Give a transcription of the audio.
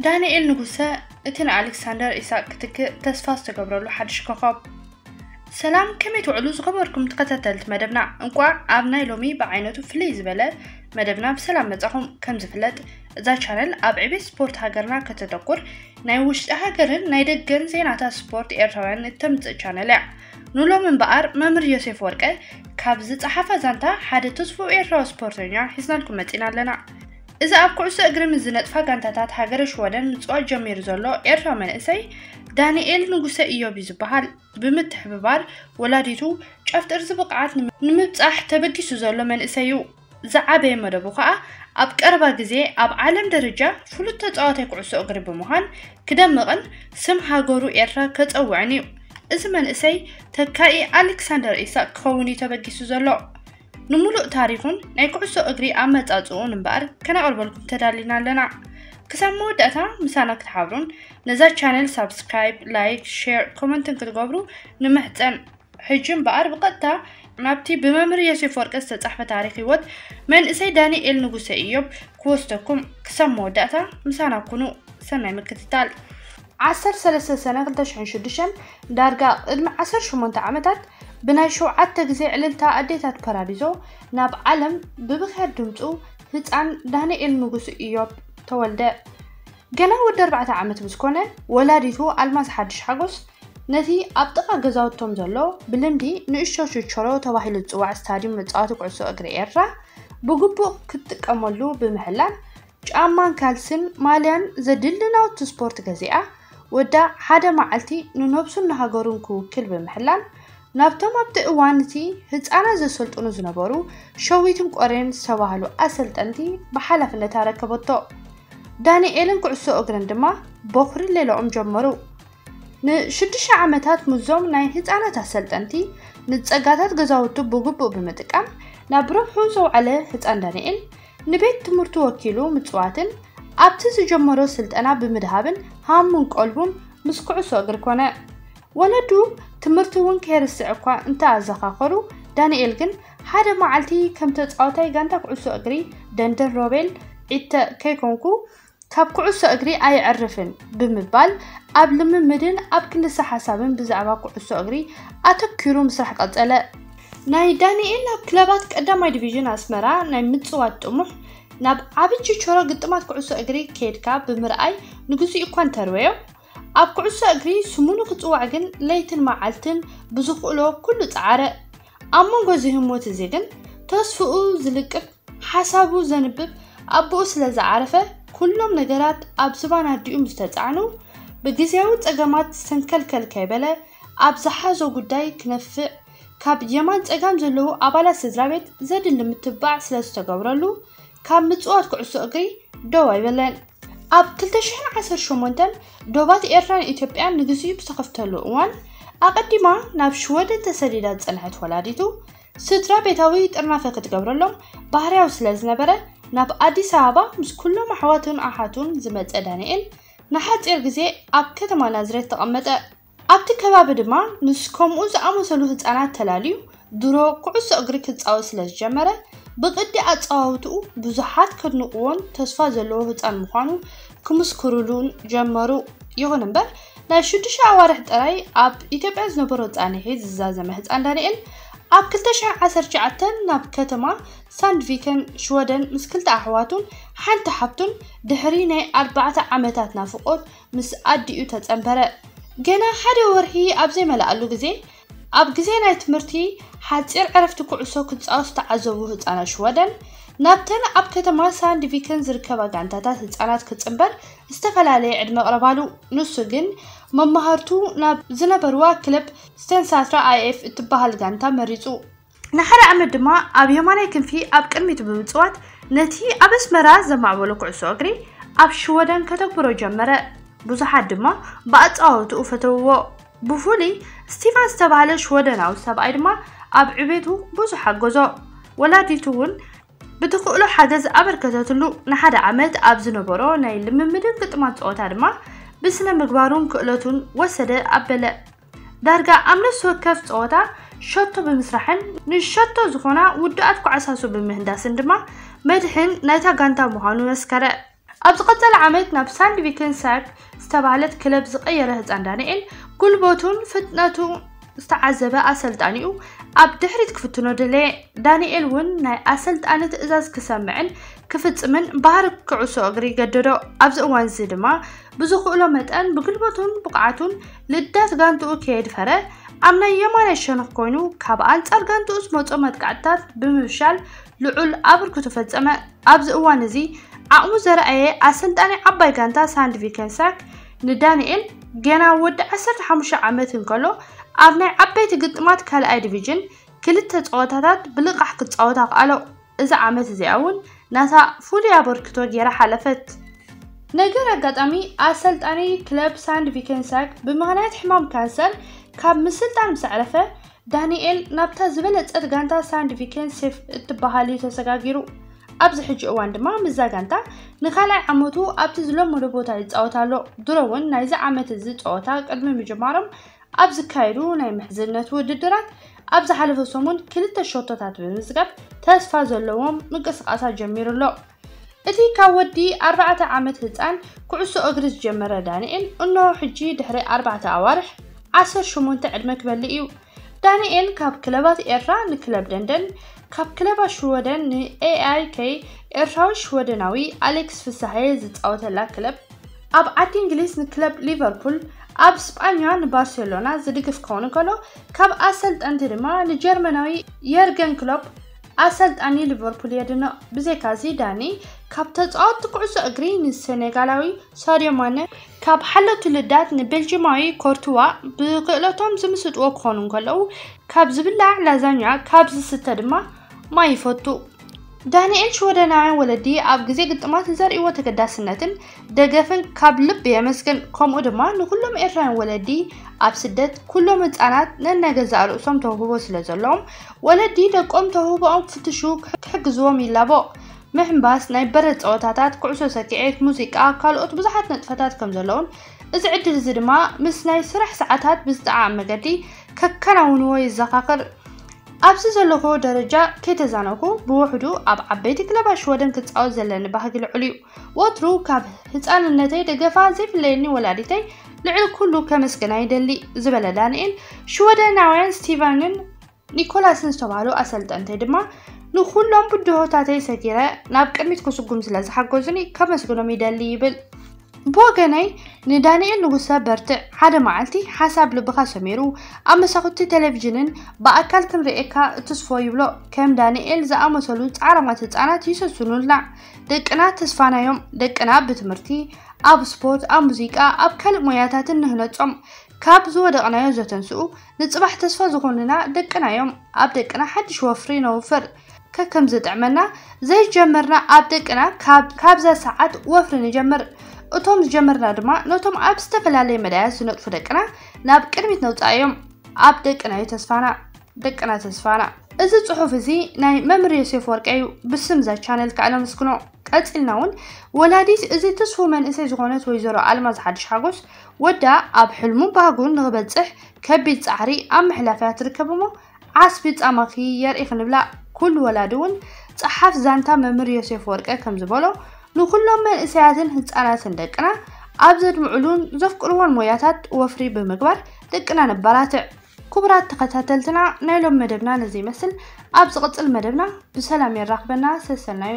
ዳንኤል ንጉሰ፣ እቲ ንኣሌክሳንደር ኢሳቅ ክትክእ ተስፋ ዝተገብረሉ ሓድሽ ኮኸብ። ሰላም፣ ከመይ ትውዕሉ ዝኸበርኩም ተኸታተልቲ መደብና? እንቋዕ ኣብ ናይ ሎሚ ብዓይነቱ ፍልይ ዝበለ መደብና ብሰላም መጻኹም። ከም ዝፍለጥ፣ እዛ ቻነል ኣብ ዕቤት ስፖርት ሃገርና ከተተኩር፣ ናይ ውሽጢ ሃገርን ናይ ደገን ዜናታት ስፖርት ኤርትራውያን እተምጽእ ቻነል እያ። ንሎም እምበኣር፣ መምህር ዮሴፍ ወርቀ ካብ ዝጸሓፋ ዛንታ ሓደ ትስፉው ኤርትራዊ ስፖርተኛ ሒዝናልኩም መጺና ኣለና። እዚ ኣብ ኩዕሶ እግሪ ምስ ዝነጥፋ ጋንታታት ሃገረ ሽወደን ምጽዋት ጀሚሩ ዘሎ ኤርትራዊ መንእሰይ ዳንኤል ንጉሰ ኢዮብ እዩ ዝበሃል። ብምትሕብባር ወላዲቱ ጫፍ ጥርዚ ብቕዓት ንምብጻሕ ተበጊሱ ዘሎ መንእሰይ እዩ። ዝዓበየ መደቡ ከኣ ኣብ ቀረባ ግዜ ኣብ ዓለም ደረጃ ፍሉጥ ተጻዋታይ ኩዕሶ እግሪ ብምዃን ክደምቕን ስም ሃገሩ ኤርትራ ከጸውዕን እዩ። እዚ መንእሰይ ተካኢ ኣሌክሳንደር ኢሳቅ ክኸውን እዩ ተበጊሱ ዘሎ። ንምሉእ ታሪኹን ናይ ኩዕሶ እግሪ ኣመጻጽኡን እምበኣር ከነቕርበልኩም ተዳሊና ኣለና። ክሳብ መወዳእታ ምሳና ክትሓብሩን ነዛ ቻነል ሳብስክራይብ፣ ላይክ፣ ሼር፣ ኮመንትን ክትገብሩ ንምሕጸን። ሕጂ እምበኣር ብቐጥታ ናብቲ ብመምህር ዮሴፍ ወርቀ ዝተጻሕፈ ታሪኽ ህይወት መንእሰይ ዳንኤል ንጉሰ ኢዮብ ክወስደኩም። ክሳብ መወዳእታ ምሳና ኩኑ። ሰናይ ምክትታል። ዓሰርተ ሰለስተ ሰነ ክልተ ሽሕን ሽዱሽተን፣ ዳርጋ ቅድሚ ዓሰርተ ሸሞንተ ዓመታት፣ ብናይ ሸውዓተ ግዜ ዕልልታ ኣዴታት ፓራዲዞ ናብ ዓለም ብብኽያት ድምጹ ህጻን ዳንኤል ንጉስ ኢዮብ ተወልደ። ገና ወዲ ኣርባዕተ ዓመት ምስ ኮነ፣ ወላዲቱ ኣልማዝ ሓድሽ ሓጎስ ነቲ ኣብ ጥቓ ገዛውቶም ዘሎ ብልምዲ ንእሽቶ ችቸሮ ተባሂሉ ዝጽዋዕ ስታድዩም መጻወቲ ኩዕሶ እግሪ ኤርትራ ብግቡእ ክትጥቀመሉ ብምሕላን፣ ጫማን ካልስን ማልያን ዘድሊ ናውቲ ስፖርት ገዚኣ፣ ወዳ ሓደ መዓልቲ ንነብሱን ንሃገሩን ክውክል ብምሕላን፣ ናብቶም ኣብቲ እዋን እቲ ህጻናት ዘሰልጥኑ ዝነበሩ ሸዊትን ቆሬን ዝተባህሉ ኣሰልጠንቲ ብሓላፍነት ኣረከበቶ። ዳንኤልን ኩዕሶ እግርን ድማ በኹሪ ሌላኦም ጀመሩ። ንሽዱሽተ ዓመታት ምስዞም ናይ ህጻናት ኣሰልጠንቲ ንጸጋታት ገዛውቱ ብግቡእ ብምጥቃም ናብ ረብሑ ዘውዓለ ህጻን ዳንኤል ንቤት ትምህርቱ ወኪሉ ምጽዋትን ኣብቲ ዝጀመሮ ስልጠና ብምድሃብን ሃሙን ቀልቡን ምስ ኩዕሶ እግሪ ኮነ። ወለዱ ትምህርቲ እውን ከይርስዕ እኳ እንተኣዘኻኸሩ፣ ዳንኤል ግን ሓደ መዓልቲ ከም ተጻዋታይ ጋንታ ኩዕሶ እግሪ ደንደን ሮቤል ዒተ ከይኮንኩ ካብ ኩዕሶ እግሪ ኣየዕርፍን ብምባል ኣብ ልምምድን ኣብ ክልሰ ሓሳብን ብዛዕባ ኩዕሶ እግሪ ኣተኪሩ ምስራሕ ቀጸለ። ናይ ዳንኤል ናብ ክለባት ቀዳማይ ዲቪዥን ኣስመራ ናይ ምጽዋት ጥሙሕ ናብ ዓቢ ችቸሮ ግጥማት ኩዕሶ እግሪ ከይድካ ብምርኣይ ንግዚኡ እኳ እንተርወዮ፣ ኣብ ኩዕሶ እግሪ ስሙ ንኽጽዋዕ ግን ለይትን መዓልትን ብዝኽእሎ ኩሉ ጸዓረ። ኣብ መንጎ እዚ ህሞት እዚ ግን ተስፍኡ ዝልቅብ ሓሳቡ ዘንብብ ኣቦኡ ስለ ዝዓረፈ፣ ኩሎም ነገራት ኣብ ዝባን ኣዲኡ ምስ ተጻዕኑ፣ ብግዜያዊ ጸገማት ሰንከልከል ከይበለ፣ ኣብ ዝሓዞ ጉዳይ ክነፍዕ፣ ካብ የማን ጸጋም ዘለዉ ኣባላት ስድራ ቤት ዘድሊ ምትብባዕ ስለ ዝተገብረሉ፣ ካብ ምጽዋት ኩዕሶ እግሪ ደው ኣይበለን። ኣብ ክልተ ሽሕን ዓሰርተ ሸሞንተን ዶባት ኤርትራን ኢትዮጵያን ንግዚኡ ብዝተኸፍተሉ እዋን፣ ኣቐዲማ ናብ ሽወደን ተሰዲዳ ዝጸንሐት ወላዲቱ፣ ስድራ ቤታዊ ጥርናፈ ክትገብረሎም ባህርያዊ ስለ ዝነበረ፣ ናብ ኣዲስ ኣበባ ምስ ኩሎም ኣሕዋቱን ኣሓቱን ዝመጸ ዳንኤል፣ ንሓጺር ግዜ ኣብ ከተማ ናዝሬት ተቐመጠ። ኣብቲ ከባቢ ድማ ምስ ከምኡ ዝኣመሰሉ ህጻናት ተላልዩ፣ ድሮ ኩዕሶ እግሪ ክጻወት ስለ ዝጀመረ፣ ብቕዲ ኣጻዋውትኡ ብዙሓት ከድንቕዎን ተስፋ ዘለዎ ህጻን ምዃኑ ክምስክሩሉን ጀመሩ። ይኹን እምበር፣ ናይ ሽዱሽተ ኣዋርሕ ጥራይ ኣብ ኢትዮጵያ ዝነበሮ ጻንሒት ዝዛዘመ ህጻን ዳንኤል፣ ኣብ ክልተ ሽሕን ዓሰርተ ትሽዓተን ናብ ከተማ ሳንድቪከን ሽወደን ምስ ክልተ ኣሕዋቱን ሓንቲ ሓብቱን ድሕሪ ናይ ኣርባዕተ ዓመታት ናፍቖት ምስ ኣዲኡ ተጸንበረ። ገና ሓደ ወርሒ ኣብ ዘይመልኣሉ ግዜ፣ ኣብ ግዜ ናይ ትምህርቲ ሓጺር ዕረፍቲ ኩዕሶ ክጻወት ዝተዓዘቡ ህጻናት ሽወደን፣ ናብተን ኣብ ከተማ ሳንድቪከን ዝርከባ ጋንታታት ህጻናት ክጽንበር ዝተፈላለየ ዕድመ ኣቕረባሉ። ንሱ ግን መማህርቱ ናብ ዝነበርዋ ክለብ ስቴንሳትራ ኣይኤፍ እትበሃል ጋንታ መሪጹ። ንሓደ ዓመት ድማ ኣብ የማናይ ክንፊ ኣብ ቅድሚት ብምጽዋት፣ ነቲ ኣብ ኣስመራ ዘማዕበሎ ኩዕሶ እግሪ ኣብ ሽወደን ከተግብሮ ጀመረ። ብዙሓት ድማ ብኣጻዋውትኡ ፈተውዎ። ብፍሉይ ስቲፋን ዝተባህለ ሽወደናዊ ሰብኣይ ድማ ኣብ ዕቤቱ ብዙሕ ሓገዞ። ወላዲቱ እውን ብትኽእሎ ሓገዝ ኣበርከተትሉ። ንሓደ ዓመት ኣብ ዝነበሮ ናይ ልምምድን ግጥማት ጸወታ ድማ ብስነ ምግባሩን ክእለቱን ወሰደ ኣበለ። ዳርጋ ኣብ ነፍሲ ወከፍ ጸወታ ሸቶ ብምስራሕን ንሸቶ ዝኾና ውዱኣት ኳዕሳሱ ብምህንዳስን ድማ መድሕን ናይታ ጋንታ ምዃኑ መስከረ። ኣብ ዝቐጸለ ዓመት ናብ ሳንድቪከን ሳክ ዝተባህለት ክለብ ዝቐየረ ህጻን ዳንኤል፣ ጉልበቱን ፍጥነቱ ዝተዓዘበ ኣሰልጣኒኡ ኣብ ድሕሪት ክፍትኖ ደለየ። ዳንኤል እውን ናይ ኣሰልጣኒ ትእዛዝ ክሰምዕን ክፍጽምን ባህሪ ኩዕሶ እግሪ ገደዶ። ኣብዚ እዋን እዚ ድማ ብዝኽእሎ መጠን ብጉልበቱን ብቕዓቱን ልዳት ጋንትኡ ከየድፈረ፣ ኣብ ናይ የማናይ ሸነኽ ኮይኑ ካብ ኣንጻር ጋንትኡ ዝመጾ መጥቃዕትታት ብምፍሻል ልዑል ኣበርክቶ ፈጸመ። ኣብዚ እዋን እዚ ዓቕሙ ዘርኣየ ኣሰልጣኒ ዓባይ ጋንታ ሳንድቪከን ሳክ ንዳንኤል ገና ወዲ ዓሰርተ ሓሙሽተ ዓመት እንከሎ ኣብ ናይ ዓበይቲ ግጥማት ካልኣይ ዲቪዥን ክልተ ጸወታታት ብልቓሕ ክጻወት ኣኽኣሎ። እዚ ዓመት እዚኣ እውን ናታ ፍሉይ ኣበርክቶ ገይራ ሓለፈት። ነገር ኣጋጣሚ ኣሰልጣኒ ክለብ ሳንድቪከን ሳክ ብምኽንያት ሕማም ካንሰር ካብ ምስልጣን ምስ ኣዕረፈ፣ ዳንኤል ናብታ ዝበለጸት ጋንታ ሳንድቪከን ሴፍ እትበሃል እዩ ተሰጋጊሩ። ኣብዚ ሕጂ እዋን ድማ ምስዛ ጋንታ ንኻልኣይ ዓመቱ ኣብቲ ዝለመዶ ቦታ ይጻወት ኣሎ። ድሮ እውን ናይዚ ዓመት እዚ ጸወታ ቅድሚ ምጅማሮም ኣብ ዝካየዱ ናይ ምሕዝነት ውድድራት ኣብ ዝሓለፈ ሰሙን ክልተ ሸቶታት ብምዝጋብ ተስፋ ዘለዎም ምንቅስቓሳት ጀሚሩ ኣሎ። እቲ ካብ ወዲ ኣርባዕተ ዓመት ህጻን ኩዕሶ እግሪ ዝጀመረ ዳንኤል እነሆ ሕጂ ድሕሪ ኣርባዕተ ኣዋርሕ ዓሰርተ ሸሞንተ ዕድመ ክበልእ እዩ። ዳንኤል ካብ ክለባት ኤርትራ ንክለብ ደንደን፣ ካብ ክለባት ሽወደን ንኤኣይኬ ኤርትራዊ ሽወደናዊ ኣሌክስ ፍሳሃየ ዝጻወተላ ክለብ፣ ኣብ ዓዲ እንግሊዝ ንክለብ ሊቨርፑል፣ ኣብ ስጳኛ ንባርሴሎና ዝድግፍ ክኸውን እንከሎ፣ ካብ ኣሰልጠንቲ ድማ ንጀርመናዊ የርገን ክሎፕ ኣሰልጣኒ ሊቨርፑል የድንቕ። ብዘይካዚ ዳኒ ካብ ተጻወትቲ ኩዕሶ እግሪ ንሴኔጋላዊ ሳድዮ ማነ፣ ካብ ሓለቱ ልዳት ንቤልጂማዊ ኮርቱዋ ብክእለቶም ዝምስጥዎ ክኾኑ እንከለዉ፣ ካብ ዝብላዕ ላዛኛ፣ ካብ ዝስተ ድማ ማይ ይፈቱ። ዳንኤል ሽወደናውያን ወለዲ ኣብ ግዜ ግጥማት ንዘርእዎ ተገዳስነትን ደገፍን ካብ ልቢ የመስግን። ከምኡ ድማ ንኩሎም ኤርትራውያን ወለዲ ኣብ ስደት ኩሎም ህጻናት ነናይ ገዛእ ርእሶም ተውህቦ ስለ ዘለዎም፣ ወለዲ ደቆም ተውህቦኦም ክፍትሹ ክሕግዝዎም ይላቦ። ምሕንባስ፣ ናይ በረድ ጸወታታት፣ ኩዕሶ ሰኪዔት፣ ሙዚቃ፣ ካልኦት ብዙሓት ንጥፈታት ከም ዘለውን፣ እዚ ዕድል እዚ ድማ ምስ ናይ ስራሕ ሰዓታት ብዝጠዓም መገዲ ከከናውንዎ የዘኻኽር። ኣብዚ ዘለኹ ደረጃ ከይተዛነኹ፣ ብውሕዱ ኣብ ዓበይቲ ክለባት ሽወደን ክጻወት ዘለኒ ባህጊ ልዑል እዩ። ወትሩ ካብ ህጻንነተይ ደገፋ ዘይፍለየኒ ወላዲተይ ልዕሊ ኩሉ ከመስግና ይደሊ ዝበለ ዳንኤል፣ ሽወደናውያን ስቲቨንን ኒኮላስን ዝተባህሉ ኣሰልጠንተይ ድማ ንኹሎም ብድሆታተይ ሰጊረ ናብ ቅድሚት ክስጉም ስለ ዝሓገዙኒ ከመስግኖም ይደሊ ይብል። ብወገነይ ንዳንኤል ንጉሰ በርትዕ፣ ሓደ መዓልቲ ሓሳብ ልብኻ ሰሚሩ ኣብ መሳኹቲ ቴሌቪዥንን ብኣካል ክንርእየካ እትስፎ ይብሎ። ከም ዳንኤል ዝኣመሰሉ ጻዕራማት ህጻናት ይሰስኑልና። ደቅና ተስፋናዮም፣ ደቅና ብትምህርቲ፣ ኣብ ስፖርት፣ ኣብ ሙዚቃ፣ ኣብ ካልእ ሞያታትን ንህነጾም። ካብ ዝወደቕናዮ ዘተንስኡ ንጽባሕ ተስፋ ዝኾኑና ደቅናዮም። ኣብ ደቅና ሓድሽ ወፍሪ ነውፍር። ከከም ዝጥዕመና ዘይጀመርና ኣብ ደቅና ካብ ካብዛ ሰዓት ወፍሪ ንጀምር። እቶም ዝጀመርና ድማ ነቶም ኣብ ዝተፈላለየ መዳያት ዝነጥፉ ደቅና ናብ ቅድሚት ነውጻእዮም። ኣብ ደቅና እዩ ተስፋና፣ ደቅና ተስፋና። እዚ ጽሑፍ እዚ ናይ መምህር ዮሴፍ ወርቀ እዩ። ብስም እዛ ቻነል ከዓ ነመስግኖ። ቀጺልና እውን ወላዲት እዚ ትስፉ መንእሰይ ዝኾነት ወይዘሮ ኣልማዝ ሓድሽ ሓጎስ ወዳ ኣብ ሕልሙን ባህጉን ንኽበጽሕ ከቢድ ጻዕሪ ኣብ ምሕላፍ እያ ትርከብ እሞ ዓስቢ ጻማኺ የርኢ ክንብላ። ኩሉ ወላዲ እውን ጸሓፍ ዛንታ መምህር ዮሴፍ ወርቀ ከም ዝበሎ ንኹሎም መንእሰያትን ህጻናትን ደቅና ኣብ ዘድምዕሉን ዘፍቅርዎን ሞያታት ወፍሪ ብምግባር ደቅና ነባራትዕ። ክቡራት ተኸታተልትና ናይ ሎም መደብና ነዚ ይመስል። ኣብ ዝቕጽል መደብና ብሰላም የራኽበና። ሰሰናዩ።